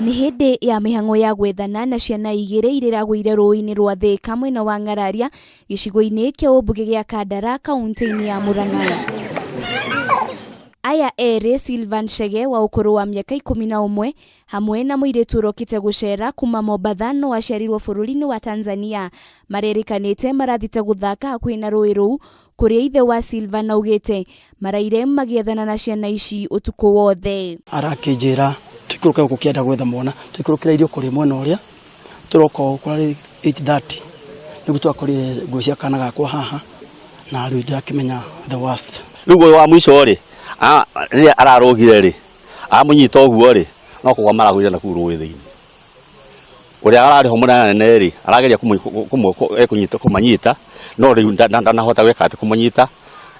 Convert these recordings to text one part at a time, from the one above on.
Nĩ hĩndĩ ya mĩhang'o ya gwethana na ciana igĩrĩ iria iragũire rũĩ-inĩ rwa Thika mwena wa Ng'araria gĩcigo-inĩ kĩa ũmbunge gĩa Kandara kaũntĩ-inĩ ya Murang'a. Aya erĩ Sylvan Chege wa ũkũrũ wa mĩaka 11 hamwe na mũirĩtu ũrokĩte gũcera kuma Mombatha no aciarirwo bũrũri-inĩ wa Tanzania marerĩkanĩte marathite gũthaka hakuhĩ na rũĩ rũu kũrĩa ithe wa Sylvan augĩte maraire magĩethana na ciana ici ũtukũ wothe. Arakĩnjĩra tũikũrũke gũkũ kĩanda gwetha mwana, tũikũrũkĩra irio kũrĩ mwena ũrĩa tũroka ũũ kũrarĩ 8:30 nĩguo twakorire nguo cia kana gakwa haha na rĩu ndakĩmenya the worst. Rĩu ũyũ wa mũico rĩ, rĩrĩa ararũgire rĩ, amũnyita ũguo rĩ, no kũgwa maragũire na kũu rũĩ thĩinĩ. Ũrĩa ararĩ ho mũnene rĩ, arageria kũmanyita, no rĩu ndanahota gwĩka atĩ kũmũnyita,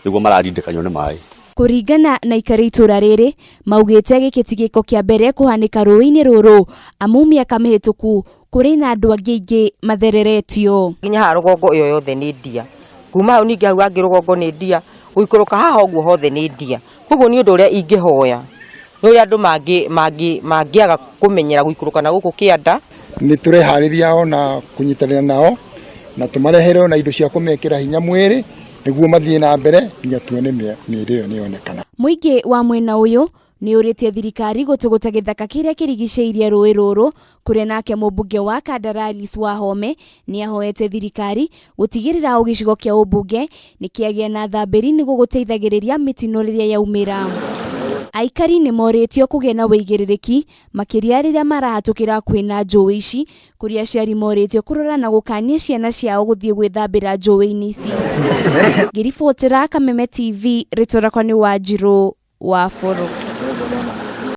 nĩguo mararindĩkanio nĩ maĩ. Kũringana na aikari a itũra rĩrĩ, maugĩte gĩkĩ ti gĩko kĩa mbere kũhanĩka rũĩ-inĩ rũrũ amu mĩaka mĩhĩtũku kũrĩ na andũ angĩ aingĩ mathereretio. Nginya haha rũgongo ĩyo yothe nĩ ndia, kuma hau ningĩ hau hangĩ rũgongo nĩ ndia, gũikũrũka haha ũguo hothe nĩ ndia. Koguo niĩ ũndũ ũrĩa ingĩhoya nĩ ũrĩa andũ mangĩaga kũmenyera gũikũrũka na gũkũ kĩanda. Nĩ tũreharĩria ona kũnyitanĩra nao na tũmarehere ona indo cia kũmekĩra hinya mwĩrĩ nĩguo mathiĩ na mbere nginya tuone mĩĩrĩ ĩyo nĩ yonekana. Mũingĩ wa mwena ũyũ nĩ ũrĩtie thirikari gũtũgũta gĩthaka kĩrĩa kĩrigicĩirie rũĩ rũrũ kũrĩa nake mũmbunge wa Kandara Alice Wahome nĩ ahoete thirikari gũtigĩrĩra o gĩcigo kĩa ũmbunge nĩ kĩagĩa na thambĩri nĩguo gũteithagĩrĩria mĩtino rĩrĩa yaumĩra. Aikari nĩ morĩtio kũgĩa na ũigĩrĩrĩki makĩria rĩrĩa marahatũkĩra hakuhĩ na njũĩ ici kũrĩa aciari morĩtio kũrora na gũkania ciana ciao gũthiĩ gwĩthambĩra njũĩ-inĩ ici. Ngĩribotera Kameme TV, rĩtwa rĩakwa nĩ Wanjirũ wa Bũrũ.